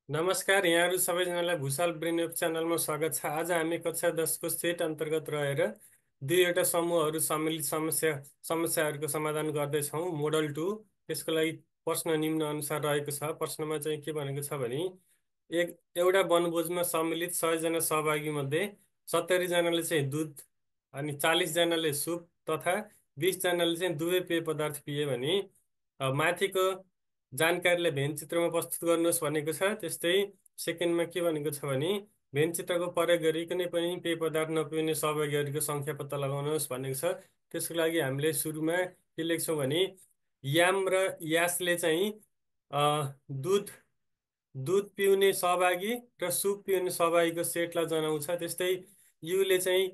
नमस्कार, यहाँहरू सबैजनालाई भुसाल ब्रेन वेब च्यानलमा स्वागत छ। आज हामी कक्षा 10को सेट अन्तर्गत रहेर दुईवटा समूहहरू सम्मिलित समस्याहरूको समाधान गर्दैछौँ। मोडल 2 त्यसको लागि प्रश्न निम्न अनुसार रहेको छ। प्रश्नमा चाहिँ के भनेको छ भने एउटा वनभोजमा सम्मिलित 100 जना सहभागी मध्ये 70 जनाले चाहिँ दुध अनि 40 जनाले सुप तथा 20 जनाले चाहिँ दुवै पेय पदार्थ पिए भने माथिको जानकारीलाई भेन चित्रमा प्रस्तुत गर्नुहोस् भनेको छ। त्यस्तै सेकेन्डमा के भनेको छ भने भेन चित्रको प्रयोग गरी कुनै पनि पेय पदार्थ नपिउने सहभागीहरूको सङ्ख्या पत्ता लगाउनुहोस् भनेको छ। त्यसको लागि हामीले सुरुमा के लेख्छौँ भने याम र यासले चाहिँ दुध दुध पिउने सहभागी र सुप पिउने सहभागीको सेटलाई जनाउँछ। त्यस्तै युले चाहिँ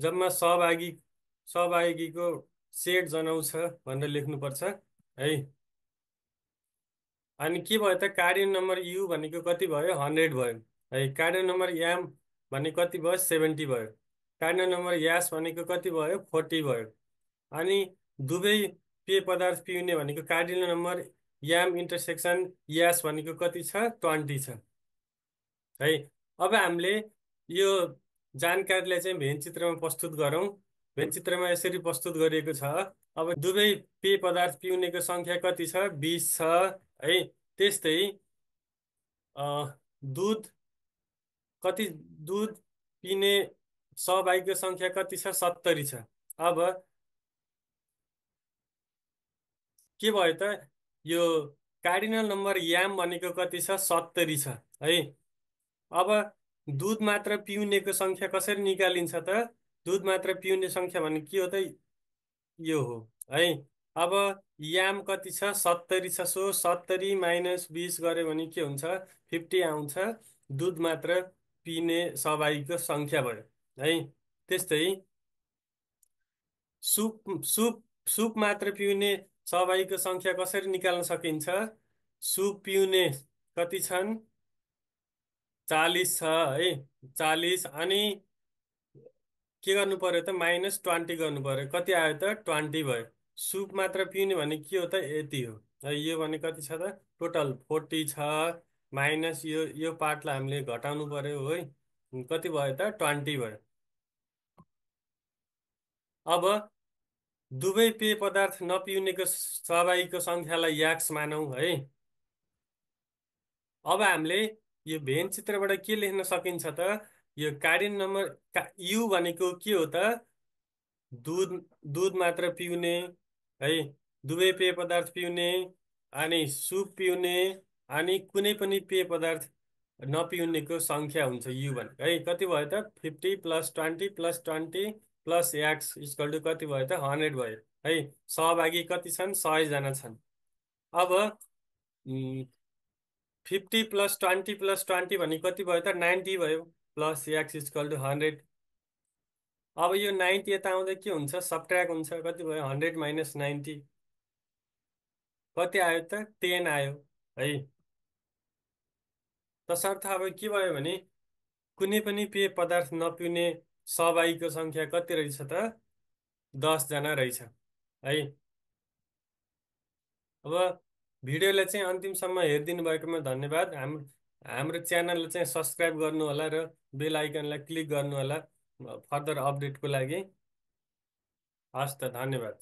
जम्मा सहभागीको सेट जनाउँछ भनेर लेख्नुपर्छ है। अनि के भयो त कार्य नम्बर यु भनेको कति भयो? 100 भयो है। कार्य नम्बर याम भनेको कति भयो? 70 भयो। कार्य नम्बर यास भनेको कति भयो? 40 भयो। अनि दुवै पेय पदार्थ पिउने भनेको कार्य नम्बर याम इन्टरसेक्सन यास भनेको कति छ? 20 छ है। अब हामीले यो जानकारीलाई चाहिँ भेन चित्रमा प्रस्तुत गरौँ। भेन चित्रमा यसरी प्रस्तुत गरिएको छ। अब दुवै पेय पदार्थ पिउनेको सङ्ख्या कति छ? 20 छ है। त्यस्तै दुध दुध पिने सहभागीको सङ्ख्या कति छ? 70 छ। अब के भयो त? यो कार्डिनल नम्बर याम भनेको कति छ? 70 छ है। अब दुध मात्र पिउनेको सङ्ख्या कसरी निकालिन्छ त? दुध मात्र पिउने सङ्ख्या भनेको के हो त? यो हो है। अब याम कति छ? 70 छ। सो 70 माइनस 20 गऱ्यो भने के हुन्छ? 50 आउँछ। दुध मात्र पिने सहभागीको सङ्ख्या भयो है। त्यस्तै सुप सुप सुप मात्र पिउने सहभागीको सङ्ख्या कसरी निकाल्न सकिन्छ? सुप पिउने कति छन्? 40 छ है। 40 अनि के गर्नु पर्यो त? -20 गर्नु पर्यो। कति आयो त? 20 भयो। सुप मात्र पिउने भने के हो त? यति हो है। यो भने कति छ त? टोटल 40 छ। माइनस यो पार्टलाई हामीले घटाउनु पर्यो है। कति भयो त? 20 भयो। अब दुवै पेय पदार्थ नपिउनेको सहभागीको सङ्ख्यालाई याक्स मानौँ है। अब हामीले यो भेन चित्रबाट के लेख्न सकिन्छ त? यो कार्य नम्बर यु भनेको के हो त? दुध दुध मात्र पिउने है। दुवै पेय पदार्थ पिउने अनि सुप पिउने अनि कुनै पनि पेय पदार्थ नपिउनेको सङ्ख्या हुन्छ यु भनेको है। कति भयो त? 50 + 20 + 20 + एक्स इक्वल टु कति भयो त? 100 भयो है। सहभागी कति छन्? 100 जना छन्। अब 50 + 20 + 20 भने कति भयो त? 90 भयो। Plus x equal to 100। अब यो 90 यता आउँदा के हुन्छ? सबट्र्याक्ट हुन्छ। कति भयो? 100 - 90 कति आयो त? 10 आयो है। तसर्थ अब के भयो भने कुनै पनि पेय पदार्थ नपिउने सहभागीको सङ्ख्या कति रहेछ त? 10 जना रहेछ है। अब भिडियोलाई चाहिँ अन्तिमसम्म हेरिदिनु भएकोमा धन्यवाद। हाम्रो च्यानललाई चाहिँ सब्सक्राइब गर्नु होला र बेल आइकनलाई क्लिक गर्नु होला फर्दर अपडेटको लागि। हस् त, धन्यवाद।